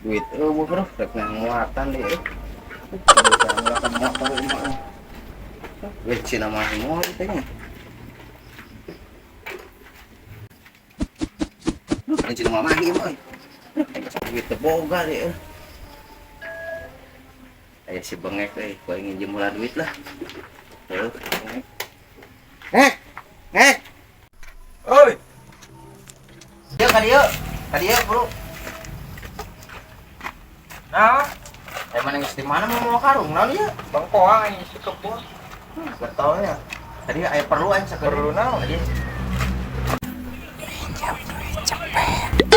Duit euweuh bro, rek nang muatan deui. Bisa motor ieu mah. Bensin mah moal teh nya. Bensin mah mah ieu mah. Duit teu boga deui. Aya si bengek euy, ku aing nginjem heula duit lah. Heuh, bengek. Ngek. Ngek. Oi, Dieu ka dieu. Ka dieu, Bro. nah, Emang geus di mana mau mawa karung naon ieu? Bangkoang ini si kebun. Getolnya. Tadi aya perlu aing sakedeung. Perlu naon? Tadi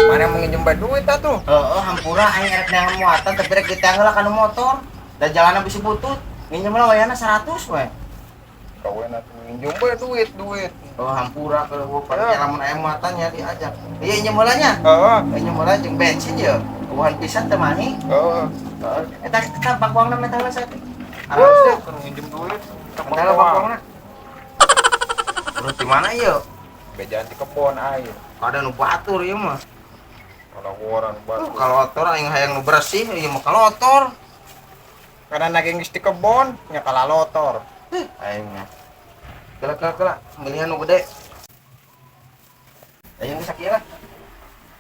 Mana mau nginjem bae duit atuh? heeh, hampura aing erek neangan muatan tapi rek diteang heula kana motor. Da jalanna bisi butut. Nginjem heula wayahna 100 we. Kawen atuh nginjem bae duit, duit. Oh, hampura kalau gua pada lamun aya muatan nya diajak. Iya nginjem heula nya. Heeh, Nginjem heula jeung bensin ye. Eueuhan pisan teu mahi. heeh. Heeh. Eta eta bakuangna meta heula saeutik. Aralus teh. Keur nginjem duit. Ke Meta heula Bangkoang. bakuangna. Terus di mana ieu? Bejaan di kebon aing. Kada nu batur ieu mah. Kalaworan batu. Kalotor aing hayang nu bersih ieu mah kalotor. Karena nage geus di kebon nya kalalotor. Aing mah. Kela kela kela, milihan nu gede. Aing geus sakieu lah.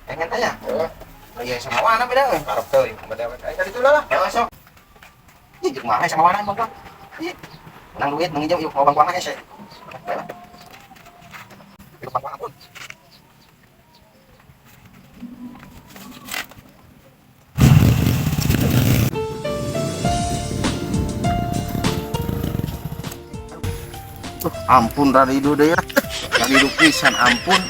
Aing tanya. Heeh, Lagi sama wana beda euy. karep teuing beda aing ka ditu lah. Ya sok. Ih, jeung mah sama wana bang. Ih. Menang duit, menginjam yuk mau bangkuang hese. Bae lah. Yuk bangkuang ampun. Ampun radidu deui ya. Radidu pisan ampun.